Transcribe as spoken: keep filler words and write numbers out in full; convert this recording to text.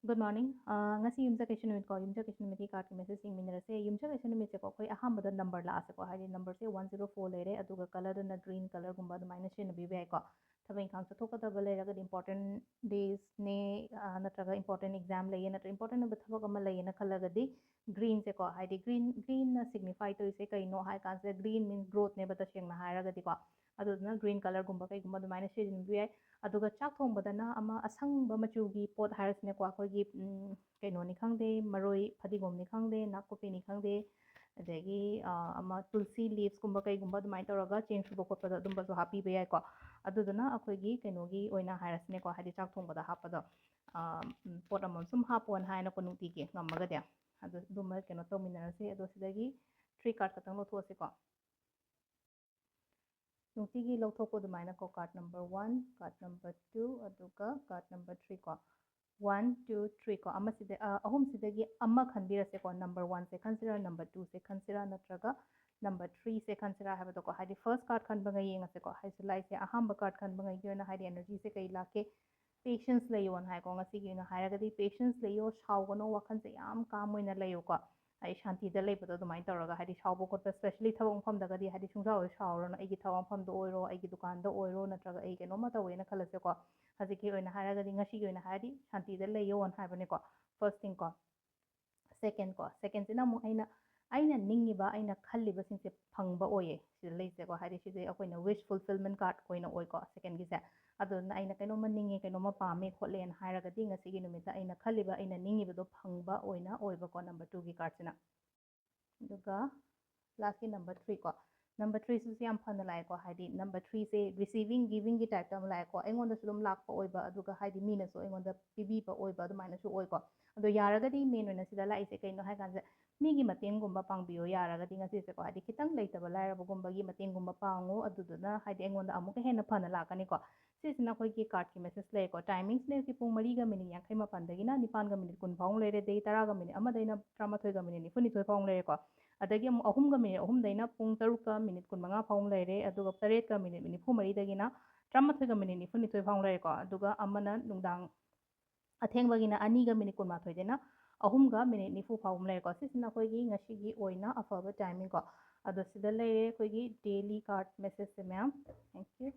Good morning. ꯑꯥ, ꯉꯁꯤ ꯌꯨꯝꯁꯀꯩꯁ ꯅꯨꯃꯤꯠꯀꯣ, ꯌꯨꯝꯁꯀꯩꯁ ꯅꯨꯃꯤꯠꯀꯤ card ꯀꯤ message ꯌꯦꯡꯃꯤꯟꯅꯔꯁꯦ꯫ ꯌꯨꯝꯁꯀꯩꯁ ꯅꯨꯃꯤꯠꯁꯦꯀꯣ, ꯑꯩꯈꯣꯏ ꯑꯍꯥꯟꯕꯗ number ꯂꯥꯛꯑꯁꯦꯀꯣ, ꯍꯥꯏꯗꯤ number ꯁꯦ one zero four ꯂꯩꯔꯦ, ꯑꯗꯨꯒ colour ꯗꯨꯅ green colour ꯒꯨꯝꯕ ꯑꯗꯨꯃꯥꯏꯅ ꯁꯤꯖꯤꯟꯅꯕꯤꯕ ꯌꯥꯏꯀꯣ꯫ ꯊꯕꯛ ꯏꯪꯈꯥꯡ ꯆꯠꯊꯣꯛꯀꯗꯕ ꯂꯩꯔꯒꯗꯤ, important days ꯅꯦ, ꯑꯥ, ꯅꯠꯇ꯭ꯔꯒ important exam ꯂꯩꯌꯦ, ꯅꯠꯇ꯭ꯔꯒ important ꯑꯣꯏꯕ ꯊꯕꯛ ꯑꯃ ꯂꯩꯌꯦꯅ ꯈꯜꯂꯒꯗꯤ, green ꯁꯦꯀꯣ, ꯍꯥꯏꯗꯤ green, green ꯅ signify ꯇꯧꯔꯤꯁꯦ ꯀꯩꯅꯣ ꯍꯥꯏ ꯀꯥꯟꯁꯤꯗ, green means growth ꯅꯦꯕ ꯇꯁꯦꯡꯅ ꯍꯥꯏꯔꯒꯗꯤꯀꯣ꯫ ꯑꯗꯨꯗꯨꯅ green colour ꯒꯨꯝꯕ ꯀꯩꯒꯨꯝꯕ ꯑꯗꯨꯃꯥꯏꯅ ꯁꯤꯖꯤꯟꯅꯕ ꯌꯥꯏ꯫ ꯑꯗꯨꯒ ꯆꯥꯛ ꯊꯣꯡꯕꯗꯅ ꯑꯃ ꯑꯁꯪꯕ ꯃꯆꯨꯒꯤ ꯄꯣꯠ ꯍꯥꯏꯔꯁꯤꯅꯦꯀꯣ, ꯑꯩꯈꯣꯏꯒꯤ, ꯎꯝ, ꯀꯩꯅꯣꯅꯤ ꯈꯪꯗꯦ, ꯃꯔꯣꯏ ꯐꯗꯤꯒꯣꯝꯅꯤ ꯈꯪꯗꯦ, ꯅꯥꯀꯨꯞꯄꯤꯅꯤ ꯈꯪꯗꯦ, ꯑꯗꯒꯤ, ꯑ, ꯑꯃ tulsi leaves ꯀꯨꯝꯕ ꯀꯩꯒꯨꯝꯕ ꯑꯗꯨꯃꯥꯏꯅ ꯇꯧꯔꯒ ꯆꯦꯡ ꯁꯨꯕ ꯈꯣꯠꯄꯗ ꯑꯗꯨꯝꯕꯁꯨ ꯍꯥꯞꯄꯤꯕ ꯌꯥꯏꯀꯣ꯫ ꯑꯗꯨꯗꯨꯅ ꯑꯩꯈꯣꯏꯒꯤ ꯀꯩꯅꯣꯒꯤ ꯑꯣꯏꯅ ꯍꯥꯏꯔꯁꯤꯅꯦꯀꯣ, ꯍꯥꯏꯗꯤ ꯆꯥꯛ ꯊꯣꯡꯕꯗ ꯍꯥꯞꯄꯗꯣ, ꯑ, ꯎꯝ, ꯄꯣꯠ ꯑꯃꯃꯝ ꯁꯨꯝ ꯍꯥꯞꯄꯣꯅ ꯍꯥꯏꯅꯀꯣ, ꯅꯨꯡꯇꯤꯒꯤ ꯉꯝꯃꯒꯗꯤ꯫ ꯑꯗꯨ, ꯑꯗꯨꯝꯕ ꯀꯩꯅꯣ ꯇꯧꯃꯤꯟꯅꯔꯁꯦ꯫ ꯑꯗꯣ ꯁꯤꯗꯒꯤ three card ꯈꯛꯇꯪ ꯂꯧꯊꯣꯛꯑꯁꯤꯀꯣ꯫ ꯅꯨꯡꯇꯤꯒꯤ ꯂꯧꯊꯣꯛꯄ ꯑꯗꯨꯃꯥꯏꯅꯀꯣ, card number one, card number two, ꯑꯗꯨꯒ card number three ꯀꯣ꯫ One, two, three ꯀꯣ꯫ ꯑꯃꯁꯤꯗ, ꯑ, ꯑꯍꯨꯝꯁꯤꯗꯒꯤ ꯑꯃ ꯈꯟꯕꯤꯔꯁꯦꯀꯣ꯫ Number one ꯁꯦ ꯈꯟꯁꯤꯔꯥ, number two ꯁꯦ ꯈꯟꯁꯤꯔꯥ, ꯅꯠꯇ꯭ꯔꯒ number three ꯁꯦ ꯈꯟꯁꯤꯔꯥ ꯍꯥꯏꯕꯗꯣꯀꯣ꯫ ꯍꯥꯏꯗꯤ first card ꯈꯟꯕꯉꯩ ꯌꯦꯡꯉꯁꯦꯀꯣ꯫ ꯍꯥꯏꯁꯦ ꯂꯥꯛꯏꯁꯦ ꯑꯍꯥꯟꯕ card ꯈꯟꯕꯉꯩꯒꯤ ꯑꯣꯏꯅ, ꯍꯥꯏꯗꯤ energy ꯁꯦ ꯀꯩ ꯂꯥꯛꯀꯦ? Patience ꯂꯩꯌꯣꯅ ꯍꯥꯏꯀꯣ꯫ ꯉꯁꯤꯒꯤ ꯑꯣꯏꯅ ꯍꯥꯏꯔꯒꯗꯤ patience ꯂꯩꯌꯣ, ꯁꯥꯎꯒꯅꯣ, ꯋꯥꯈꯜꯁꯦ ꯌꯥꯝ calm ꯑꯣꯏꯅ ꯂꯩꯌꯨꯀꯣ꯫ ꯍꯥꯏꯗꯤ ꯁꯥꯟꯇꯤꯗ ꯂꯩꯕꯗꯣ ꯑꯗꯨꯃꯥꯏꯅ ꯇꯧꯔꯒ, ꯍꯥꯏꯗꯤ ꯁꯥꯎꯕ ꯈꯣꯠꯄ, specially ꯊꯕꯛ ꯃꯐꯝꯗꯒꯗꯤ, ꯍꯥꯏꯗꯤ ꯁꯨꯡꯁꯥꯎ ꯍꯦꯛ ꯁꯥꯎꯔꯅꯨ꯫ ꯑꯩꯒꯤ ꯊꯕꯛ ꯃꯐꯝꯗ ꯑꯣꯏꯔꯣ, ꯑꯩꯒꯤ ꯗꯨꯀꯥꯟꯗ ꯑꯣꯏꯔꯣ, ꯅꯠꯇ꯭ꯔꯒ ꯑꯩ ꯀꯩꯅꯣꯝꯃ ꯇꯧꯋꯦꯅ ꯈꯜꯂꯁꯦꯀꯣ꯫ ꯍꯧꯖꯤꯛꯀꯤ ꯑꯣꯏꯅ ꯍꯥꯏꯔꯒꯗꯤ, ꯉꯁꯤꯒꯤ ꯑꯣꯏꯅ ꯍꯥꯏꯔꯗꯤ ꯁꯥꯟꯇꯤꯗ ꯂꯩꯌꯣꯅ ꯍꯥꯏꯕꯅꯦꯀꯣ, first thing ꯀꯣ꯫ Second ꯀꯣ, second ꯁꯤꯅ ꯑꯃꯨꯛ ꯑꯩꯅ, ꯑꯩꯅ ꯅꯤꯡꯉꯤꯕ, ꯑꯩꯅ ꯈꯜꯂꯤꯕꯁꯤꯡꯁꯦ ꯐꯪꯕ ꯑꯣꯏꯌꯦ ꯁꯤꯗ ꯂꯩꯁꯦꯀꯣ꯫ ꯍꯥꯏꯗꯤ ꯁꯤꯁꯦ ꯑꯩꯈꯣꯏꯅ wish fulfillment card ꯑꯣꯏꯅ ꯑꯣꯏꯀꯣ, second ꯒꯤꯁꯦ꯫ ꯑꯗꯨꯗꯨꯅ ꯑꯩꯅ ꯀꯩꯅꯣꯝꯃ ꯅꯤꯡꯉꯦ, ꯀꯩꯅꯣꯝꯃ ꯄꯥꯝꯃꯦ ꯈꯣꯠꯂꯦꯅ ꯍꯥꯏꯔꯒꯗꯤ, ꯉꯁꯤꯒꯤ ꯅꯨꯃꯤꯠꯇ ꯑꯩꯅ ꯈꯜꯂꯤꯕ, ꯑꯩꯅ ꯅꯤꯡꯉꯤꯕꯗꯣ ꯐꯪꯕ ꯑꯣꯏꯅ ꯑꯣꯏꯕꯀꯣ, number two ꯒꯤ card ꯁꯤꯅ꯫ ꯑꯗꯨꯒ last ꯀꯤ number three ꯀꯣ, number three ꯁꯤꯁꯨ ꯌꯥꯝ ꯐꯅ ꯂꯥꯛꯑꯦꯀꯣ꯫ ꯍꯥꯏꯗꯤ number three ꯁꯦ receiving, giving ꯒꯤ type ꯇ ꯑꯃ ꯂꯥꯛꯑꯦꯀꯣ꯫ ꯑꯩꯉꯣꯟꯗꯁꯨ ꯑꯗꯨꯝ ꯂꯥꯛꯄ ꯑꯣꯏꯕ, ꯑꯗꯨꯒ ꯍꯥꯏꯗꯤ ꯃꯤꯅꯁꯨ ꯑꯩꯉꯣꯟꯗ ꯄꯤꯕꯤꯕ ꯑꯣꯏꯕ ꯑꯗꯨꯃꯥꯏꯅꯁꯨ ꯑꯣꯏꯀꯣ꯫ ꯑꯗꯣ ꯌꯥꯔꯒꯗꯤ main ꯑꯣꯏꯅ ꯁꯤꯗ ꯂꯥꯛꯏꯁꯦ ꯀꯩꯅꯣ ꯍꯥꯏ ꯀꯥꯟꯁꯤꯗ, ꯃꯤꯒꯤ ꯃꯇꯦꯡꯒꯨꯝꯕ ꯄꯥꯡꯕꯤꯌꯣ ꯌꯥꯔꯒꯗꯤ ꯉꯁꯤꯁꯦꯀꯣ꯫ ꯍꯥꯏꯗꯤ ꯈꯤꯇꯪ ꯂꯩꯇꯕ ꯂꯥꯏꯔꯕꯒꯨꯝꯕꯒꯤ ꯃꯇꯦꯡꯒꯨꯝꯕ ꯄꯥꯡꯉꯨ, ꯑꯗꯨꯗꯨꯅ ꯍꯥꯏꯗꯤ ꯑꯩꯉꯣꯟꯗ ꯑꯃꯨꯛꯀ ꯍꯦꯟꯅ ꯐꯅ ꯂꯥꯛꯀꯅꯤꯀꯣ꯫ ꯁꯤꯁꯤꯅ ꯑꯩꯈꯣꯏꯒꯤ card ꯀꯤ message ꯂꯩꯔꯦꯀꯣ꯫ Timings ꯅ ꯍꯧꯖꯤꯛ ꯄꯨꯡ ꯃꯔꯤꯒ minute ꯌꯥꯡꯈꯩ ꯃꯥꯄꯟꯗꯒꯤꯅ ꯅꯤꯄꯥꯟꯒ minute ꯀꯨꯟ ꯐꯥꯎ ꯂꯩꯔꯦ, ꯑꯗꯩ ꯇꯔꯥꯒ minute ꯑꯃꯗꯩꯅ ꯇꯔꯥꯃꯥꯊꯣꯏꯒ minute ꯅꯤꯐꯨꯅꯤꯊꯣꯏ ꯐꯥꯎ ꯂꯩꯔꯦꯀꯣ꯫ ꯑꯗꯒꯤ ꯑꯃꯨꯛ ꯑꯍꯨꯝꯒ minute ꯑꯍꯨꯝꯗꯩꯅ ꯄꯨꯡ ꯇꯔꯨꯛꯀ minute ꯀꯨꯟꯃꯉꯥ ꯐꯥꯎ ꯂꯩꯔꯦ, ꯑꯗꯨꯒ ꯇꯔꯦꯠꯀ minute ꯅꯤꯐꯨ ꯃꯔꯤꯗꯒꯤꯅ ꯇꯔꯥꯃꯥꯊꯣꯏꯒ minute ꯅꯤꯐꯨꯅꯤꯊꯣꯏ ꯐꯥꯎ ꯂꯩꯔꯦꯀꯣ꯫ ꯑꯗꯨꯒ ꯑꯃꯅ ꯅꯨꯡꯗꯥꯡ ꯑꯊꯦꯡꯕꯒꯤꯅ ꯑꯅꯤꯒ ꯃꯤꯅꯤꯠ ꯀꯨꯟꯃꯥꯊꯣꯏꯗꯩꯅ ꯑꯍꯨꯝꯒ ꯃꯤꯅꯤꯠ ꯅꯤꯐꯨ ꯐꯥꯎꯕ ꯑꯃ ꯂꯩꯔꯦꯀꯣ꯫ ꯁꯤꯁꯤꯅ ꯑꯩꯈꯣꯏꯒꯤ ꯉꯁꯤꯒꯤ ꯑꯣꯏꯅ ꯑꯐꯕ ꯇꯥꯏꯃꯤꯡ ꯀꯣ꯫ ꯑꯗꯣ ꯁꯤꯗ ꯂꯩꯔꯦ ꯑꯩꯈꯣꯏꯒꯤ daily card messageꯁꯦ ꯃꯌꯥꯝ꯫ Thank you꯫